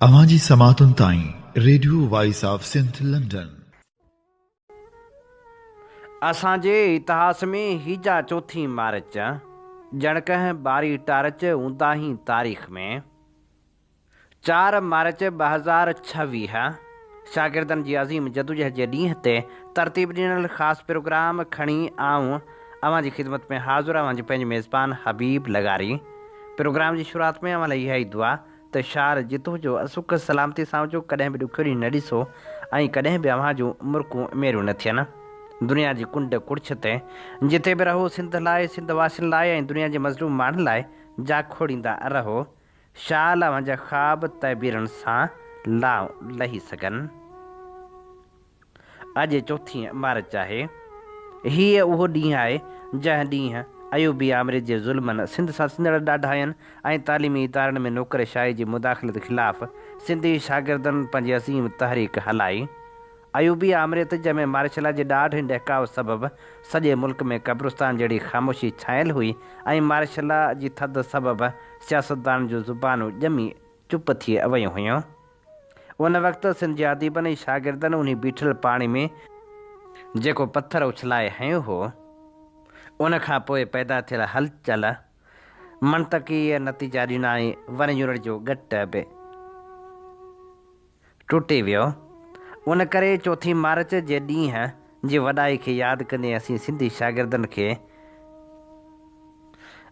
اوهان جي سماعتن تائين radio voice of Sindh London. اسان جي اتهاس ۾ هيجا چوٿين مارچ، ڄڻ ڪنهن ٻاري ٽارچ اونداهين تاريخ ۾. چار مارچ 2026 شاگردن جي عظيم جدوجهد جي ڏينهن تي ترتيب ڏنل خاص پروگرام کڻي آئون اوهان جي خدمت ۾ حاضر اوهان جو پنهنجو ميزبان حبيب لغاري. پروگرام جي شروعات ۾ اوهان لاء اها ئي دعا ته شال جتو جو سک سلامتي سان هجو، ڪڏهن به ڏکيو ڏينهن نه ڏسو ۽ ڪڏهن به اوهان جون مرڪون ميريون نه ٿين. دنيا جي ڪنڊ ڪڙڇ تي جتي به رهو سنڌ لاء، سنڌ واسين لاء ۽ دنيا جي مظلوم ماڻهن لاء جاکوڙيندا رهو. شال اوهان جا خواب تعبيرن سان لانء لهي سگهن. اڄ چوٿين مارچ آهي. هيء اهو ڏينهن آهي، جنهن ڏينهن ايوبي آمريت جي ظلمن، سنڌ سان ٿيندڙ ڏاڍاين ۽ تعليمي ادارن ۾ نوڪر شاهي جي مداخلت خلاف سنڌي شاگردن پنهنجي عظيم تحريڪ هلائي. ايوبي آمريت، جنهن ۾ مارشلا جي ڏاڍ ۽ ڏهڪاء سبب سڄي ملڪ ۾ قبرستان جهڙي خاموشي ڇانيل هئي ۽ مارشلا جي ٿڌ سبب سياستدانن جون زبانون ڄمي چپ ٿي ويون هيون. ان وقت سنڌ جي اديبن ۽ شاگردن انهي بيٺل پاڻي ۾ جيڪو پٿر اڇلائي هنيو هو، ان کان پوء پيدا ٿيل هلچل منطقي نتيجا ڏنا ۽ ون يونٽ جو ڳٽ به ٽٽي ويو. ان ڪري چوٿين مارچ جي ڏينهن جي وڏائي کي ياد ڪندي اسين سنڌي شاگردن کي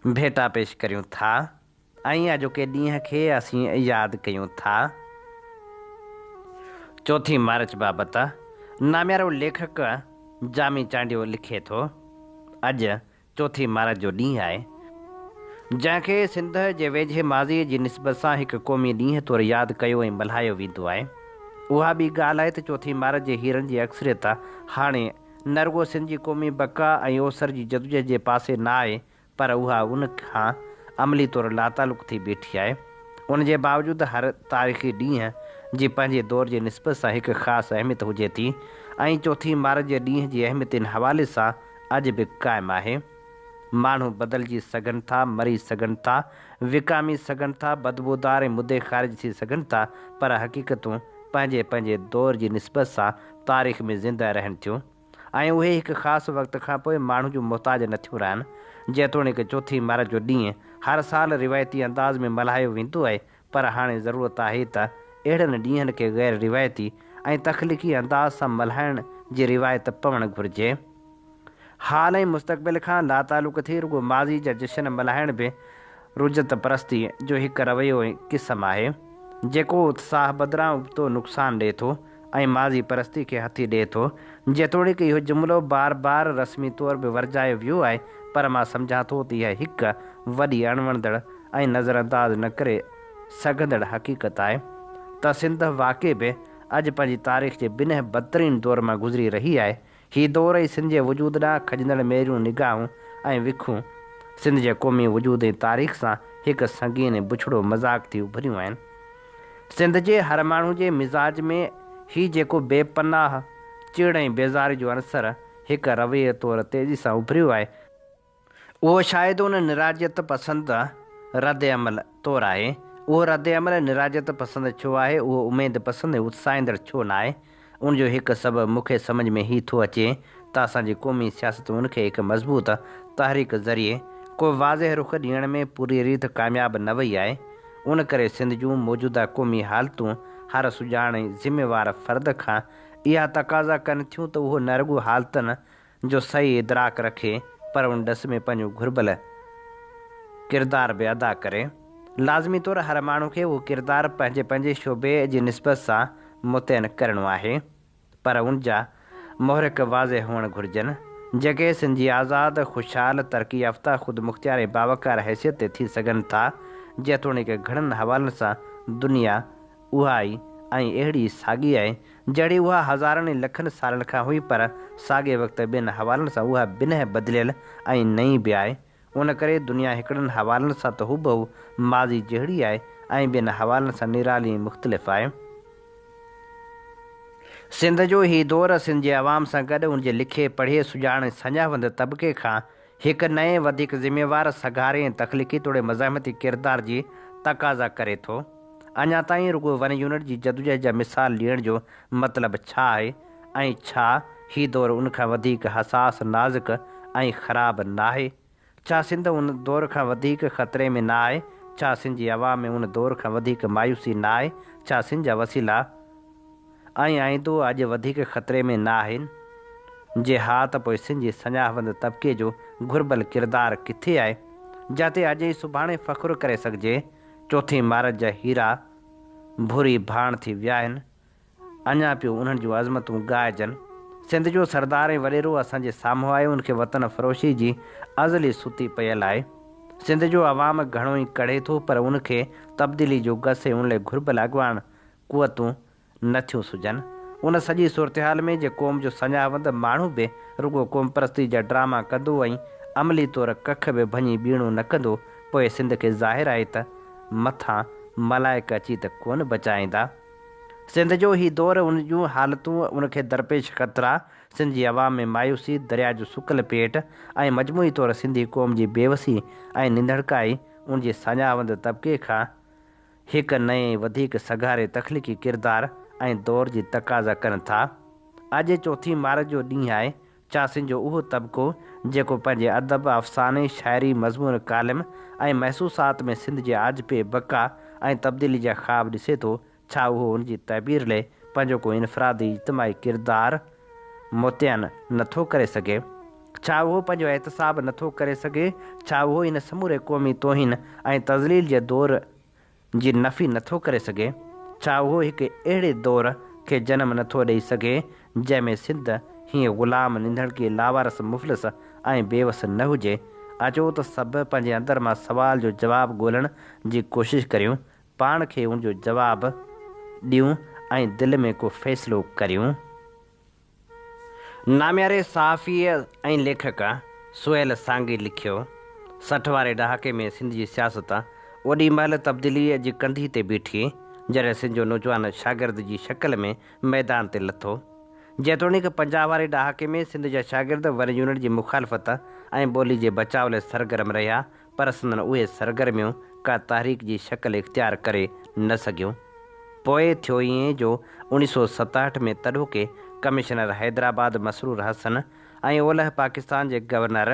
ڀيٽا پيش ڪريون ٿا. ۽ اڄوڪي ڏينهن کي اسين ياد ڪيون ٿا. چوٿين مارچ بابت ناميارو ليکڪ جامي چانڊيو لکي ٿو، اڄ چوٿين مارچ جو ڏينهن آهي، جنهن کي سنڌ جي ويجهي ماضيء جي نسبت سان هڪ قومي ڏينهن طور ياد ڪيو ۽ ملهايو ويندو آهي. اها ٻي ڳالهه آهي ته چوٿين مارچ جي هيرن جي اڪثريت هاڻي نه رڳو سنڌ جي قومي بقا ۽ اوسر جي جدوجهد جي پاسي نه آهي پر اها ان کان عملي طور لاتعلق ٿي بيٺي آهي. ان جي باوجود هر تاريخي ڏينهن جي پنهنجي دور جي نسبت سان هڪ خاص اهميت هجي ٿي ۽ چوٿين مارچ جي ڏينهن جي اهميت ان حوالي سان اڄ به قائم آهي. ماڻهو بدلجي سگهن ٿا، مري سگهن ٿا، وڪامي سگهن ٿا، بدبودار ۽ مدي خارج ٿي سگهن ٿا پر حقيقتون پنهنجي پنهنجي دور جي نسبت سان تاريخ ۾ زنده رهن ٿيون. ۽ اهي هڪ خاص وقت کان پوء ماڻهو جون محتاج نه ٿيون رهن. جيتوڻيڪ چوٿين مارچ جو ڏينهن هر سال روايتي انداز ۾ ملهايو ويندو آهي پر هاڻي ضرورت آهي ته اهڙن ڏينهن کي غير روايتي ۽ تخليقي انداز سان ملهائڻ جي روايت پوڻ گهرجي. حال ۽ مستقبل کان لاتعلق ٿي رڳو ماضي جا جشن ملهائڻ به رجعت پرستي جو هڪ رويو ۽ قسم آهي، جيڪو اتساهه بدران ابتو نقصان ڏئي ٿو. ۽ ماضي پرستي کي هٿي ڏئي ٿو. جيتوڻيڪ اهو جملو بار بار رسمي طور به ورجايو ويو آهي پر مان سمجهان ٿو ته اها هڪ وڏي اڻوڻندڙ ۽ نظرانداز نه ڪري سگهندڙ حقيقت آهي ته سنڌ واقعي به اڄ پنهنجي تاريخ جي بنهه بدترين دور مان گذري رهي آهي. هي دور ئي سنڌ جي وجود ڏانهن کڄندڙ ميريون نگاهون ۽ وکون سنڌ جي قومي وجود ۽ تاريخ سان هڪ سنگين ۽ بڇڙو مذاق ٿي اڀريون آهن. سنڌ جي هر ماڻهو جي مزاج ۾ هي جيڪو بي پناهه چڙ ۽ بيزاري جو عنصر هڪ رويي طور تيزي سان اڀريو آهي، اهو شايد ان نراجيت پسند رد عمل طور آهي. اهو رد عمل نراجيت پسند ڇو آهي؟ اهو اميد پسند ۽ اتساهيندڙ ڇو ناهي؟ ان جو هڪ سبب مون کي سمجهه ۾ هي ٿو اچي ته اسان جي قومي سياست ان کي هڪ مضبوط تحريڪ ذريعي ڪو واضح رخ ڏيڻ ۾ پوريء ريت ڪامياب نه وئي آهي. ان ڪري سنڌ جون موجوده قومي حالتون هر سڄاڻ ۽ ذميوار فرد کان اها تقاضا ڪن ٿيون ته اهو نه رڳو حالتن جو صحيح ادراڪ رکي پر ان ڏس ۾ پنهنجو گهربل ڪردار به ادا ڪري. لازمي طور هر ماڻهو کي اهو ڪردار پنهنجي پنهنجي شعبي جي نسبت سان متعين ڪرڻو آهي پر ان جا محرڪ واضح هئڻ گهرجن جيڪي سنڌ جي آزاد، خوشحال، ترقي يافته، خودمختيار ۽ باوقار حيثيت تي ٿي سگهن ٿا جيتوڻيڪ گهڻن حوالن سان دنيا اها ئي ۽ اهڙي ئي ساڳي آهي، جهڙي اها هزارن ۽ لکن سالن کان هئي پر ساڳئي وقت ٻين حوالن سان اها بنهه بدليل ۽ نئين به آهي. ان ڪري دنيا هڪڙن حوالن سان ته هوبهو ماضي جهڙي آهي ۽ ٻين حوالن سان نرالي ۽ مختلف آهي. سنڌ جو هي دور سنڌ جي عوام سان گڏ ان جي لکئي پڙهئي سڄاڻ ۽ ساڃاهوند طبقي کان هڪ نئين وڌيڪ ذميوار، سگهاري ۽ تخليقي توڙي مزاحمتي ڪردار جي تقاضا ڪري ٿو. اڃا تائين رڳو ون يونٽ جي جدوجهد جا مثال ڏيڻ جو مطلب ڇا آهي ۽ ڇا هي دور ان کان وڌيڪ حساس، نازڪ ۽ خراب ناهي؟ ڇا سنڌ ان دور کان وڌيڪ خطري ۾ نه آهي؟ ڇا سنڌ جي عوام ۾ ان دور کان وڌيڪ مايوسي نه آهي؟ ڇا سنڌ جا وسيلا ۽ آئيندو اڄ وڌيڪ خطري ۾ نه آهن؟ جي ها ته پوء سنڌ جي سڃاهوند طبقي جو گهربل ڪردار ڪٿي آهي، جنهن تي اڄ ۽ سڀاڻي فخر ڪري سگهجي؟ چوٿين مارچ جا هيرا ڀوري ڀاڻ ٿي ويا آهن، اڃا پيو انهن جون عظمتون ڳائجن. سنڌ جو سردار ۽ وڏيرو اسان جي سامهون آهي، ان کي وطن فروشي جي ازلي ستي پيل آهي. سنڌ جو عوام گهڻو ئي ڪڙهي ٿو پر ان کي تبديلي جو گس ۽ ان لاء گهربل اڳواڻ قوتون نه ٿيون سجهن. ان سڄي صورتحال ۾ جي قوم جو سڃاهوند ماڻهو به رڳو قومپرستي جا ڊراما ڪندو ۽ عملي طور ڪک به ڀڃي ٻيڻو نه ڪندو، پوء سنڌ کي ظاهر آهي ته مٿان ملائڪ اچي ته ڪونه بچائيندا. سنڌ جو هي دور، ان جون حالتون، ان کي درپيش خطرا، سنڌ جي عوام ۾ مايوسي، درياء جو سڪل پيٽ ۽ مجموعي طور سنڌي قوم جي بيوسي ۽ ننڌڻڪائي ان جي ساڃاهوند طبقي کان هڪ نئين ۽ وڌيڪ سگهاري تخليقي ڪردار ۽ دور جي تقاضا ڪن ٿا. اڄ چوٿين مارچ جو ڏينهن آهي. چاسين جو اهو طبقو جيڪو پنهنجي ادب، افساني، شاعري، مضمون، ڪالم ۽ محسوسات ۾ سنڌ جي آجپي، بقا ۽ تبديلي جا خواب ڏسي ٿو، ڇا اهو ان جي تعبير لئه پنهنجو ڪو انفرادي اجتماعي ڪردار متعين نه ٿو ڪري سگهي؟ ڇا اهو پنهنجو احتساب نه ٿو ڪري سگهي؟ ڇا اهو ان سموري قومي توهين ۽ تذليل جي دور جي نفي نه ٿو ڪري سگهي؟ ڇا اهو هڪ اهڙي دور کي جنم نه ٿو ڏئي سگهي، جنهن ۾ سنڌ هيئن غلام، ننڌڻڪي، لاوارث، مفلس ۽ بيوس نه هجي؟ اچو ته سڀ پنهنجي اندر مان سوال جو جواب ڳولڻ جي ڪوشش ڪريون، پاڻ کي ان جو جواب ڏيون ۽ دل ۾ ڪو فيصلو ڪريون. نامياري صحافي ۽ ليکڪ سهيل سانگي لکيو، 60 واري ڏهاڪي ۾ سنڌ جي سياست اوڏي مهل تبديليء جي ڪنڌي تي بيٺي، جڏهن سنڌ جو نوجوان شاگرد جي شڪل ۾ ميدان تي لٿو. جيتوڻيڪ 50 واري ڏهاڪي ۾ سنڌ جا شاگرد ون يونٽ جي مخالفت ۽ ٻولي جي بچاء لاء سرگرم رهيا، پر سندن اهي سرگرميون ڪا تحريڪ جي شڪل اختيار ڪري نه سگهيون. پوء ٿيو ائين جو اوڻيهه سؤ ستهٺ ۾ تڏهوڪي ڪمشنر حيدرآباد مسرور حسن ۽ اولهه پاڪستان جي گورنر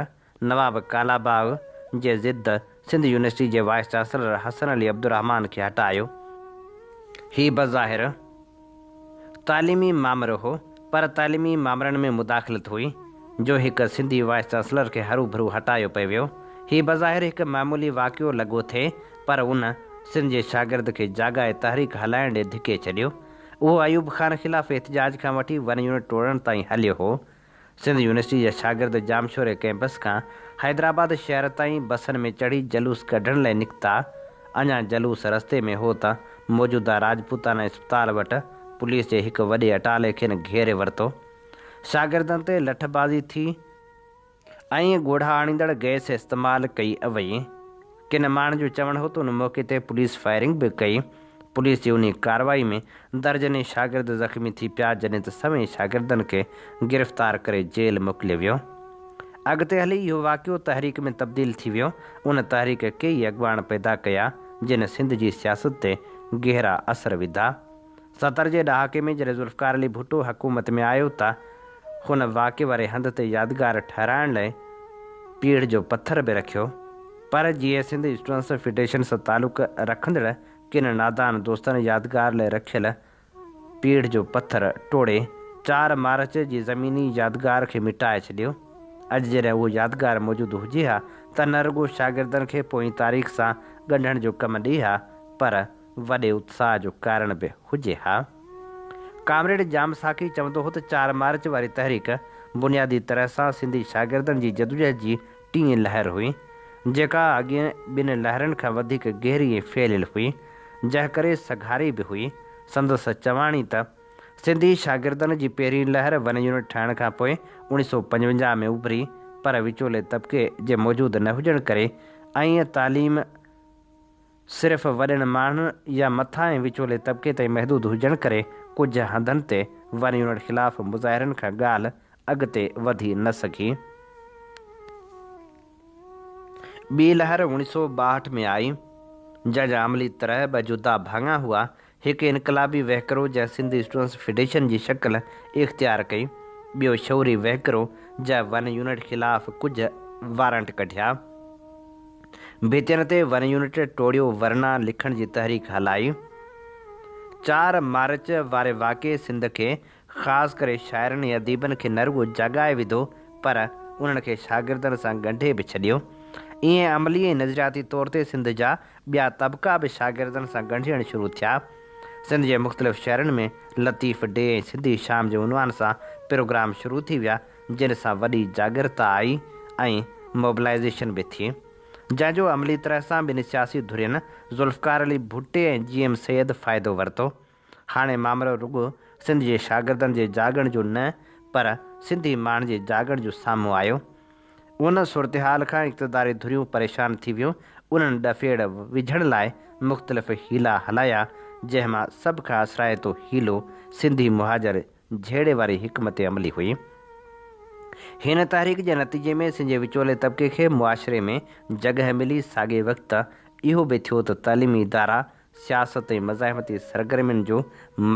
نواب ڪالاباغ جي ضد سنڌ يونيورسٽي جي وائيس چانسلر حسن علي عبدالرحمان کي هٽايو. هي بظاهر تعليمي مامرو هو، پر تعليمي مامرن ۾ مداخلت هئي، جو هڪ سنڌي وائيس چانسلر کي هروڀرو هٽايو پئي ويو. هي بظاهر هڪ معمولي واقعو لڳو ٿي، پر ان سنڌ جي شاگرد کي جاڳائي تحريڪ هلائڻ ڏي ڌڪي ڇڏيو. اهو ايوب خان خلاف احتجاج کان وٺي ون يونٽ ٽوڙڻ تائين هليو هو. سنڌ يونيورسٽي جا شاگرد ڄامشوري ڪئمپس کان حيدرآباد شهر تائين بسن ۾ چڙهي جلوس ڪڍڻ لاء نڪتا، اڃا جلوس رستي ۾ هو ته موجوده راجپوتانه اسپتال وٽ پوليس جي هڪ وڏي اٽالي کين گهيري ورتو. شاگردن تي لٺبازي ٿي ۽ ڳوڙها آڻيندڙ گئس استعمال ڪئي وئي. ڪن ماڻهن جو چوڻ هو ته ان موقعي تي پوليس فائرنگ به ڪئي. پوليس جي انهي ڪارروائي ۾ درجنين شاگرد زخمي ٿي پيا جڏهن ته سوين شاگردن کي گرفتار ڪري جيل موڪليو ويو. اڳتي هلي اهو واقعو تحريڪ ۾ تبديل ٿي ويو. ان تحريڪ ڪيئي اڳواڻ پيدا ڪيا جن سنڌ جي سياست تي گهرا اثر وڌا. 70 جي ڏهاڪي ۾ جڏهن ذوالفقار علي ڀٽو حڪومت ۾ آيو ته هن واقعي واري هنڌ تي يادگار ٺهرائڻ لاء پيڙهه جو پٿر به رکيو پر جيئي سنڌ اسٽوڊنٽس فيڊريشن سان تعلق رکندڙ ڪن نادان دوستن يادگار لاء رکيل پيڙهه جو پٿر ٽوڙي چار مارچ جي زميني يادگار کي مٽائي ڇڏيو. اڄ جڏهن اهو يادگار موجود هجي ها ته نه رڳو شاگردن کي پوئين تاريخ سان ڳنڍڻ جو ڪم ڏئي ها پر وڏي اتساهه جو ڪارڻ به هجي ها. ڪامريڊ ڄام ساقي چوندو هو ته چار مارچ واري تحريڪ بنيادي طرح سان سنڌي شاگردن جي جدوجهد جي ٽين لهر هئي، جيڪا اڳين ٻن لهرن کان وڌيڪ گهري ۽ ڦهليل هئي، جنهن ڪري سگهاري به هئي. سندس چواڻي ته، سنڌي شاگردن جي پهرين لهر ون يونٽ ٺهڻ کان پوء 1955 ۾ اڀري، پر وچولي طبقي جي موجود نه هجڻ ڪري ۽ تعليم، صرف وڏن ماڻهن يا مٿانهين وچولي طبقي تائين محدود هجڻ ڪري ڪجهه هنڌن تي ون يونٽ خلاف مظاهرن کان ڳالهه اڳتي وڌي نه سگهي. ٻي لهر 1962 ۾ آئي. جنهن جا عملي طرح ٻه جدا ڀاڱا هئا، هڪ انقلابي وهڪرو جنهن سنڌ اسٽوڊنٽس فيڊريشن جي شڪل اختيار ڪئي، ٻيو شعوري وهڪرو جنهن ون يونٽ خلاف ڪجهه وارنٽ ڪڍيا. ڀتين تي ون يونٽ ٽوڙيو ورنا لکڻ جي تحريڪ هلائي. چار مارچ واري واقعي سنڌ کي خاص ڪري شاعرن ۽ اديبن کي نه رڳو جاڳائي وڌو پر انهن کي شاگردن سان ڳنڍي به ڇڏيو. ائين عملي ۽ نظرياتي طور تي سنڌ جا ٻيا طبقا به شاگردن سان ڳنڍجڻ شروع ٿيا. سنڌ جي مختلف شهرن ۾ لطيف ڊي ۽ سنڌي شام جي عنوان سان پروگرام شروع ٿي ويا جن سان وڏي جاڳرتا آئي ۽ موبلائيزيشن به ٿي. جنهن جو عملي طرح سان ٻن سياسي ڌرين ذوالفقار علي ڀٽي ۽ جي ايم سيد فائدو ورتو. هاڻي مامرو رڳو سنڌ جي شاگردن جي جاڳڻ جو نه پر سنڌي ماڻهن جي جاڳڻ جو سامهون آيو. ان صورتحال کان اقتداري ڌريون پريشان ٿي ويون، انهن ڏڦيڙ وجهڻ لاء مختلف حيلا هلايا، جنهن مان سڀ کان اثرائتو حيلو سنڌي مهاجر جهيڙي واري حڪمت عملي هئي. هن تحريڪ جي نتيجي ۾ سنڌ جي وچولي طبقي کي معاشري ۾ جڳهه ملي، ساڳئي وقت اهو به ٿيو ته تعليمي ادارا سياست ۽ مزاحمتي سرگرمين جو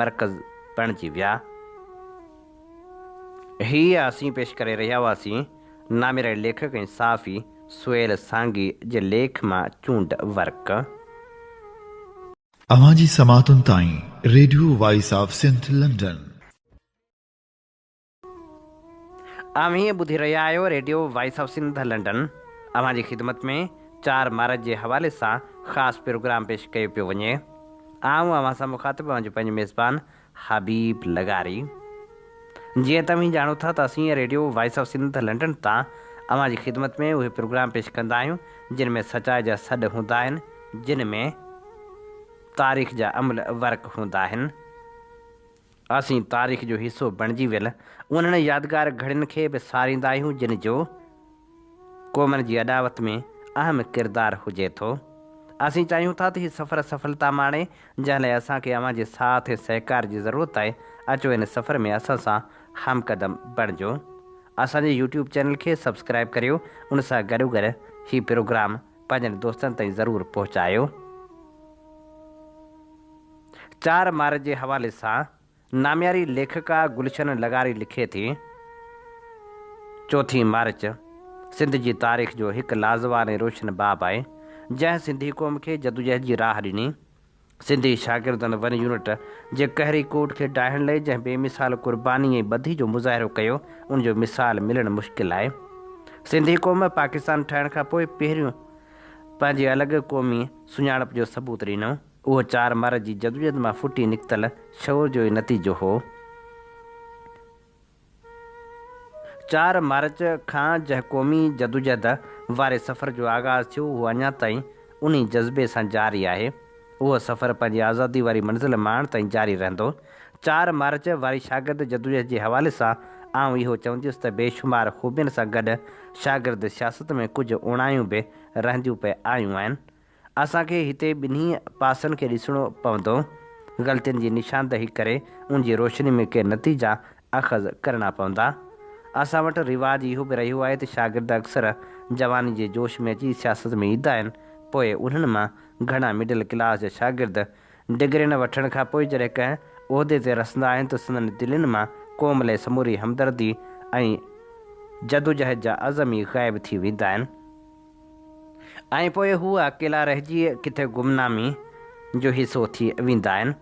مرڪز بڻجي ويا. هيء اسين پيش ڪري رهيا هئاسين نامياري ليکڪ ۽ صحافي سهيل سانگي جي ليک مان چونڊ ورق. اوهان جي سماعتن تائين radio voice of Sindh London. اوهين ٻڌي رهيا آهيو radio voice of Sindh London. اوهان جي خدمت ۾ چار مارچ جي حوالي سان خاص پروگرام پيش ڪيو پيو وڃي. آئون اوهان سان مخاطب اوهان جو پنهنجو ميزبان حبيب لغاري. جيئن ته اوهين ڄاڻو ٿا ته اسين radio voice of Sindh London تان اوهان جي خدمت ۾ اهي پروگرام پيش ڪندا آهيون جن ۾ سچائي جا سڏ هوندا آهن جن ۾ تاريخ جا املهه ورق هوندا آهن. اسين تاريخ جو حصو بڻجي ويل انهن يادگار گهڙين کي به ساريندا آهيون جن جو قومن جي اڏاوت ۾ اهم ڪردار هجي ٿو. اسين چاهيون ٿا ته هي سفر سڦلتا ماڻي جنهن لاء اسان کي اوهان جي ساٿ ۽ سهڪار جي ضرورت آهي. اچو هن سفر ۾ اسان سان همقدم بڻجو. اسان جي يوٽيوب چينل کي سبسڪرائيب ڪريو ان سان گڏوگڏ هي پروگرام پنهنجن دوستن تائين ضرور پهچايو. چار مارچ جي حوالي سان نامياري ليکڪا گلشن لغاري لکي ٿي، چوٿين مارچ سنڌ جي تاريخ جو هڪ لازوال ۽ روشن باب آهي، جنهن سنڌي قوم کي جدوجهد جي راهه ڏني. سنڌي شاگردن ون يونٽ جي قهري ڪوٽ کي ڊاهڻ لئي جنهن بي مثال قرباني ۽ ٻڌي جو مظاهرو ڪيو، ان جو مثال ملڻ مشڪل آهي. سنڌي قوم پاڪستان ٺهڻ کان پوء پهريون پنهنجي الڳ قومي سڃاڻپ جو ثبوت ڏنو. اهو چار مارچ جي جدوجهد مان ڦٽي نڪتل شعور جو ئي نتيجو هو. چار مارچ کان جنهن قومي جدوجهد واري سفر جو آغاز ٿيو اهو اڃا تائين انهي جذبي سان جاري آهي. اهو سفر پنهنجي آزادي واري منزل ماڻڻ تائين جاري رهندو. چار مارچ واري شاگرد جدوجهد جي حوالي سان آئون اهو چونديس ته بيشمار خوبين سان گڏ شاگرد سياست ۾ ڪجهه اوڻايون به رهنديون پئي آيون آهن. اسان کي هتي ٻنهي پاسن کي ڏسڻو پوندو. غلطين جي نشاندهي ڪري ان جي روشني ۾ ڪي نتيجا اخذ ڪرڻا پوندا. اسان وٽ رواج اهو به رهيو آهي ته شاگرد اڪثر جواني جي جوش ۾ اچي سياست ۾ ايندا آهن، پوء انهن مان گهڻا مڊل ڪلاس جا شاگرد ڊگرين وٺڻ کان پوء جڏهن ڪنهن عهدي تي رسندا آهن ته سندن دلين مان قوم لئه سموري همدردي ۽ جدوجهد جا عزم ئي غائب ٿي ويندا آهن. ۽ پوء هو اڪيلا رهجي ڪٿي گمنامي جو حصو ٿي ويندا آهن.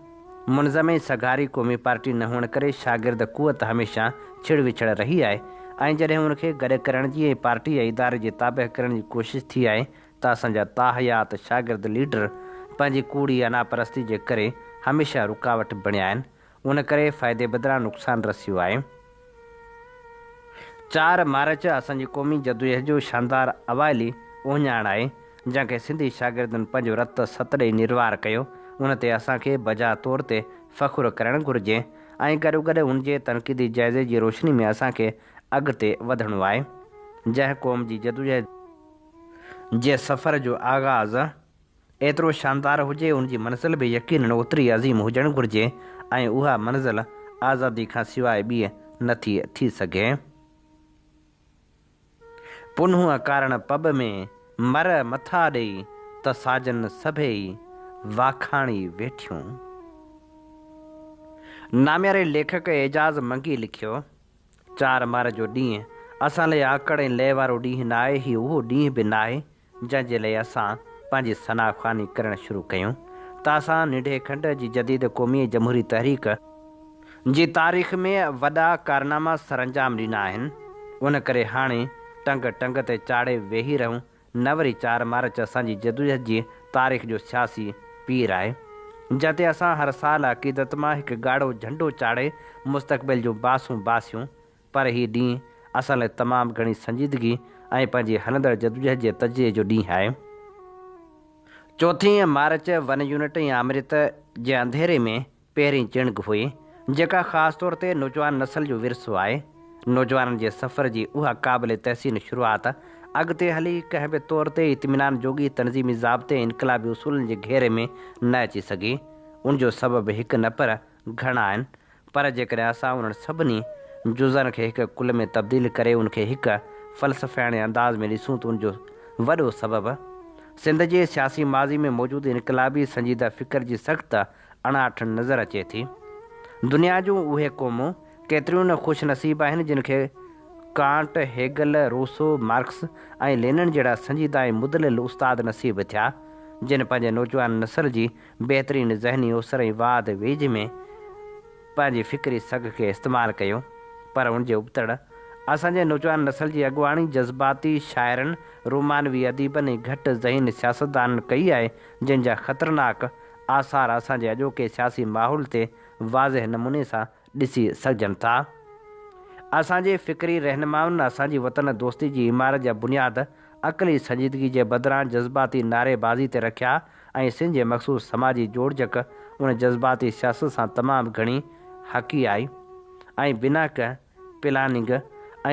منظم ۽ سگهاري قومي پارٽي نه هئڻ ڪري شاگرد قوت هميشه ڇڙ وڇڙ رهي آهي ۽ جڏهن ان کي گڏ ڪرڻ جي ۽ پارٽي يا اداري جي تابع ڪرڻ جي ڪوشش ٿي آهي ته اسان جا تاحيات شاگرد ليڊر پنهنجي ڪوڙي اناپرستي جي ڪري هميشه رڪاوٽ بڻيا آهن ان ڪري فائدي بدران نقصان رسيو آهي. چار مارچ اسان جي قومي جدوجهد جو شاندار اوائلي اهڃاڻ آهي، جنهن کي سنڌي شاگردن پنهنجو رت ست ڏئي نروار ڪيو، ان تي اسان کي بجا طور تي فخر ڪرڻ گهرجي ۽ گڏوگڏ ان جي تنقيدي جائزي جي روشني ۾ اسان کي اڳتي وڌڻو آهي. جنهن قوم جي جدوجهد جي سفر جو آغاز ايترو شاندار هجي، ان جي منزل به يقينن اوتري عظيم هجڻ گهرجي ۽ اها منزل آزادي کان سواء ٻي نه ٿي ٿي سگهي. پنهونء ڪارڻ پٻ ۾، مر مٿا ڏيئي، ته ساجن سڀيئي واکاڻي ويٺيون. نامياري ليکڪ اعجاز منگي لکيو، چار مارچ جو ڏينهن اسان لئه آڪڙ ۽ لئه وارو ڏينهن ناهي، هي اهو ڏينهن به ناهي جنهن جي لئه اسان پنهنجي ثنا خواني ڪرڻ شروع ڪيون ته اسان ننڍي کنڊ جي جديد قومي ۽ جمهوري تحريڪ جي تاريخ ۾ وڏا ڪارناما سرانجام ڏنا آهن، ان ڪري هاڻي ٽنگ ٽنگ تي چاڙهي ويهي رهون نه وري چار مارچ اسان جي جدوجهد جي تاريخ جو سياسي پير آهي، جنهن تي اسان هر سال عقيدت مان هڪ ڳاڙهو جهنڊو چاڙهي مستقبل جون باسون باسيون، پر هي ڏينهن اسان لاء تمام گهڻي سنجيدگي ۽ پنهنجي هلندڙ جدوجهد جي تجزيي جو ڏينهن آهي. چوٿين مارچ ون يونٽ ۽ آمريت جي انڌيري ۾ پهرين چڻگ هئي، جيڪا خاص طور تي نوجوان نسل جو ورثو آهي. نوجوانن جي سفر جي اها قابل تحسين شروعات اڳتي هلي ڪنهن به طور تي اطمينان جوڳي تنظيمي ضابطي ۽ انقلابي اصولن جي گهيري ۾ نه اچي سگهي. ان جو سبب هڪ نه پر گهڻا آهن، پر جيڪڏهن اسان انهن سڀني جزن کي هڪ ڪل ۾ تبديل ڪري ان کي هڪ فلسفياڻي انداز ۾ ڏسون ته ان جو وڏو سبب سنڌ جي سياسي ماضي ۾ موجود انقلابي سنجيده فڪر جي سخت اڻاٺ نظر اچي ٿي. دنيا جون اهي قومون ڪيتريون نه خوش نصيب آهن جن کي Kant, Hegel, Rousseau, Marx ۽ Lenin جهڙا سنجيده ۽ مدلل استاد نصيب ٿيا، جن پنهنجي نوجوان نسل جي بهترين ذهني اوسر ۽ واڌ ويجهه ۾ پنهنجي فڪري سگهه کي استعمال ڪيو، پر ان جي ابتڙ اسان جي نوجوان نسل جي اڳواڻي جذباتي شاعرن، رومانوي اديبن ۽ گهٽ ذهين سياستدانن ڪئي آهي، جن جا خطرناڪ آثار اسان جي اڄوڪي سياسي ماحول تي واضح نموني سان ڏسي سگهجن ٿا. اسان جي فڪري رهنمائن اسان جي وطن دوستي جي عمارت جا بنياد عقلي سنجيدگي جي بدران جذباتي نعري بازي تي رکيا ۽ سنڌ جي مخصوص سماجي جوڙجڪ ان جذباتي سياست سان تمام گهڻي حقي آئي ۽ بنا ڪنهن پلاننگ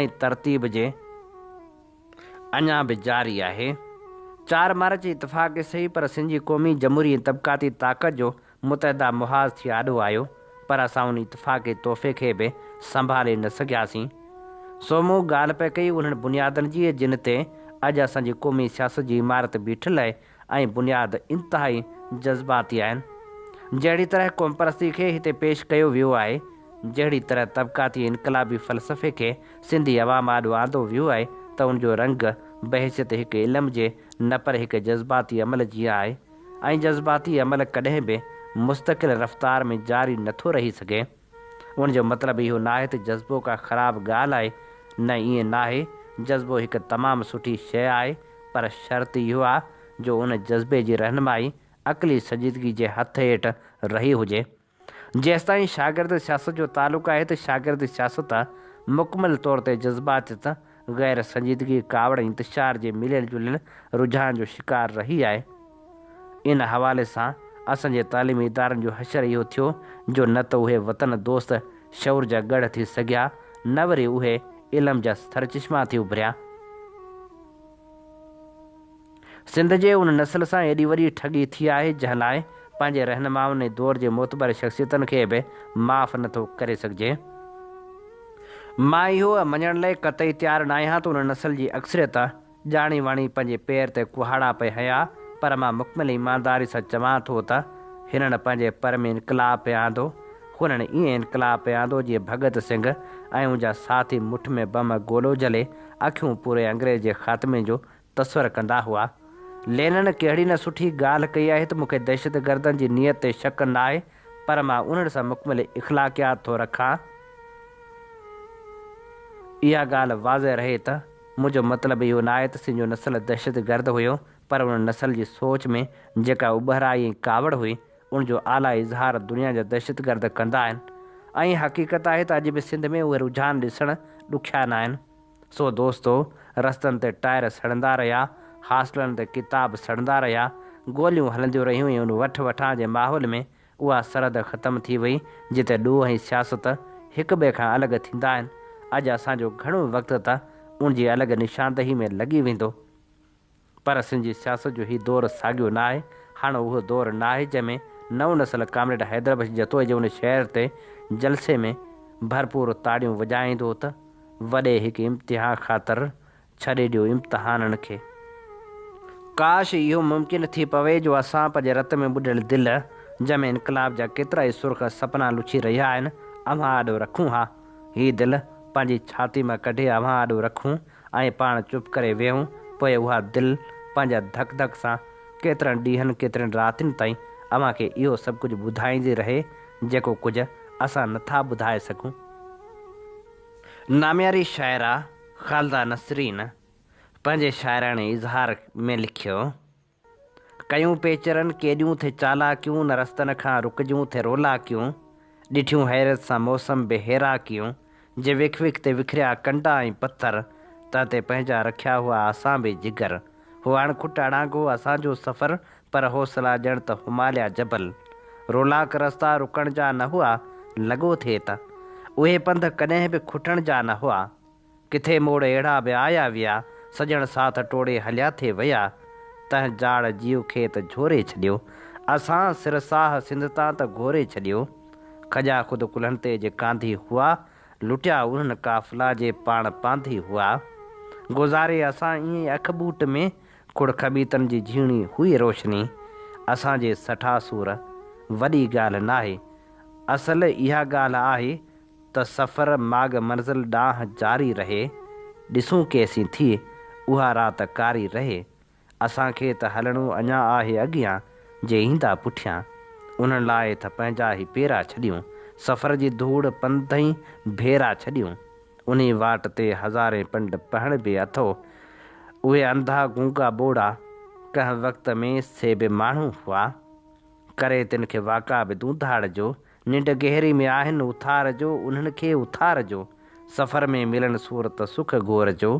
۽ ترتيب جي اڃا به جاري آهي. چار مارچ اتفاق سهي پر سنڌ جي قومي، جمهوري ۽ طبقاتي طاقت جو متحده محاذ ٿي آڏو آيو پر اسان ان اتفاقي تحفي کي به سنڀالي نه سگهياسين. سو مون ڳالهه پئي ڪئي انهن بنيادن جي جن تي اڄ اسان جي قومي سياست جي عمارت بيٺل آهي ۽ بنياد انتهائي جذباتي آهن. جهڙي طرح قومپرستي کي هتي پيش ڪيو ويو آهي، جهڙي طرح طبقاتي انقلابي فلسفي کي سنڌي عوام آڏو آندو ويو آهي ته ان جو رنگ بحيثيت هڪ علم جي نه پر هڪ جذباتي عمل جيان آهي ۽ جذباتي عمل ڪڏهن به مستقل رفتار ۾ جاري نٿو رهي سگهي. ان جو مطلب اهو ناهي ته جذبو ڪا خراب ڳالهه آهي، نه ائين ناهي، جذبو هڪ تمام سٺي شيء آهي پر شرط اهو آ جو ان جذبي جي رهنمائي عقلي سنجيدگي جي هٿ هيٺ رهي هجي. جيستائين شاگرد سياست جو تعلق آهي ته شاگرد سياست مڪمل طور تي جذباتيت، غير سنجيدگي، ڪاوڙ ۽ انتشار جي مليل جليل رجحان جو شڪار رهي آهي. ان حوالي سان اسان جي تعليمي ادارن جو حشر اهو ٿيو جو نه ته اهي وطن دوست شعور جا ڳڙهه ٿي سگهيا نه وري اهي علم جا سرچشما ٿي اڀريا. سنڌ جي ان نسل سان ايڏي وڏي ٺڳي ٿي آهي جنهن لاء پنهنجي رهنمائن ۽ دور جي معتبر شخصيتن کي به معاف نه ٿو ڪري سگهجي. مان اهو مڃڻ لاء قطعي تيار ناهيان ته ان نسل جي اڪثريت ڄاڻي واڻي پنهنجي پير تي ڪهاڙا پئي هنيا پر مان مڪمل ايمانداري سان چوان ٿو ته هنن پنهنجي پر ۾ انقلاب پئي آندو. هنن ائين انقلاب پئي آندو جيئن ڀڳت سنگهه ۽ ان جا ساٿي مٺ ۾ بم گولو جهلي اکيون پوري انگريز جي خاتمي جو تصور ڪندا هئا. لينن ڪهڙي نه سٺي ڳالهه ڪئي آهي ته مون کي دهشتگردن جي نيت تي شڪ ناهي پر مان انهن سان مڪمل اخلاقيات ٿو رکان. اها ڳالهه واضح رهي ته منهنجو مطلب اهو ناهي ته سنجو نسل دهشتگرد هيو پر ان نسل جي سوچ ۾ جيڪا اٻهرائي ۽ ڪاوڙ هئي ان جو اعليٰ اظهار دنيا جا دهشتگرد ڪندا آهن ۽ حقيقت آهي ته اڄ به سنڌ ۾ اهي رجحان ڏسڻ ڏکيا ناهن. سو دوستو رستن تي ٽائر سڙندا رهيا، هاسٽلن تي ڪتاب سڙندا رهيا، گوليون هلنديون رهيون ۽ ان وٺ وٺان جي ماحول ۾ اها سرحد ختم ٿي وئي جتي ڏوهه ۽ سياست هڪ ٻئي کان الڳ ٿيندا آهن. اڄ اسان جو گهڻو وقت ته ان جي الڳ نشاندهي ۾ لڳي ويندو. پر سنڌ جي سياست جو هي دور ساڳيو ناهي. هاڻ اهو دور ناهي جنهن ۾ نئون نسل ڪامريڊ حيدر بخش جتوئي جي ان شعر تي جلسي ۾ ڀرپور تاڙيون وڄائيندو ته وڏي هڪ امتحان خاطر ڇڏي ڏيو امتحانن کي. ڪاش اهو ممڪن ٿي پوي جو اسان پنهنجي رت ۾ ٻڏل دل، جنهن ۾ انقلاب جا ڪيترائي سرخ سپنا لڇي رهيا آهن، اوهان آڏو رکون ها. هي دل پنهنجي ڇاتي مان ڪڍي اوهان آڏو رکون ۽ پاڻ چپ ڪري ويهون، پوء اها دل پنهنجا ڌڪ ڌڪ سان ڪيترن ڏينهن ڪيترين راتين تائين اوهان کي اهو سڀ ڪجهه ٻڌائيندي رهي، جيڪو ڪجهه اسان نٿا ٻڌائي سگهون. نامياري شاعره خالده نسرين پنهنجي شاعراڻي اظهار ۾ لکيو، ڪيون پيچرن ڪيڏيون ٿي چالاڪيون نه رستن کان رڪجون ٿي رولاڪيون، ڏٺيون حيرت سان موسم به هيراڪيون، جي وک وک تي وکريا ڪنڊا ۽ پٿر، تنهن تي پنهنجا رکيا هئا اسان به جگر. هو اڻکٽ اڻانگو اسان جو سفر، پر حوصلا ڄڻ ته هماليا جبل. رولاڪ رستا رڪڻ جا نه هئا، لڳو ٿي ته اهي پنڌ ڪڏهن به کٽڻ جا نه هئا. ڪٿي موڙ اهڙا به آيا ويا، سڄڻ ساٿ ٽوڙي هليا ٿي ويا، تنهن جاڙ جيو کي ته جهوري ڇڏيو، اسان سر ساهه سنڌ تان ته گهوري ڇڏيو. کڄا خود ڪلهن تي جي ڪانڌي هئا، لٽيا انهن قافلا جي پاڻ پانڌي هئا. گذاري اسان ائين ئي اک ٻوٽ ۾، کڙ کٻيتن جي جهيڻي هئي روشني، اسان جي سٺا سور وڏي ڳالهه ناهي، اصل اها ڳالهه آهي ته سفر ماڳ منزل ڏانهن جاري رهي، ڏسون ڪيسين ٿي اها رات ڪاري رهي، اسان کي ته هلڻو اڃا آهي اڳيان، جي ايندا پٺيان، انهن لاء ته پنهنجا هي پيرا ڇڏيون، سفر جي ڌوڙ پنڌئين ڀيرا ڇڏيون، انهي واٽ تي هزارين پنڊ پهڻ به اٿو، اهي انڌا گونگا ٻوڙا، ڪنهن وقت ۾ سي به ماڻهو هئا، ڪري تن کي واڪا به دونڌاڙ جو، ننڊ گهري ۾ آهن اٿار جو، انهن کي اٿار جو، سفر ۾ ملن سور ته سک گهور جو،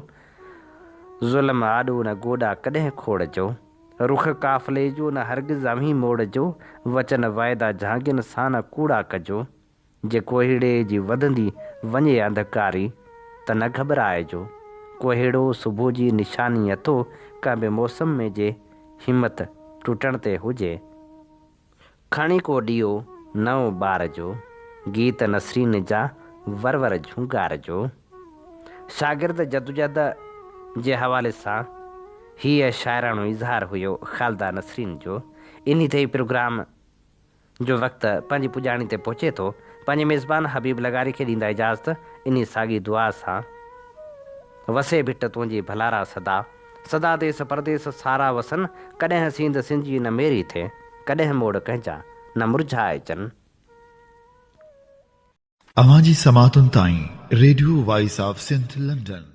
ظلم آڏو نه گوڏا ڪڏهن کوڙ جو، رخ قافلي جو نه هرگز اوهين موڙ جو، وچن وعدا جهانگين سان نه ڪوڙا ڪجو، جي ڪوهيڙي جي وڌندي وڃي انڌڪاري ته نه گهٻرائجو، ڪوهيڙو صبح جي نشاني اٿو، ڪنهن به موسم ۾ جي همت ٽٽڻ تي هجي. کڻي ڪو ڏيئو نئون ٻار جو، گيت نسرين جا ور ور جهونگار جو. شاگرد جدوجهد جي حوالي سان هيء شاعراڻو اظهار هيو خالده نسرين جو. انهي تي هي پروگرام جو وقت پنهنجي پڄاڻي تي پهچي ٿو. پنهنجي ميزبان حبيب لغاري کي ڏيندا اجازت انهي ساڳي دعا سان. وسي ڀٽ تنهنجي ڀلارا سدا. سدا ديس پرديس سارا وسن، ڪڏهن سينڌ سنجي نه ميري ٿئي، ڪڏهن موڙ ڪنهن جا نه مرجهائجن. اوهان جي سماعتن تائين radio voice of Sindh London.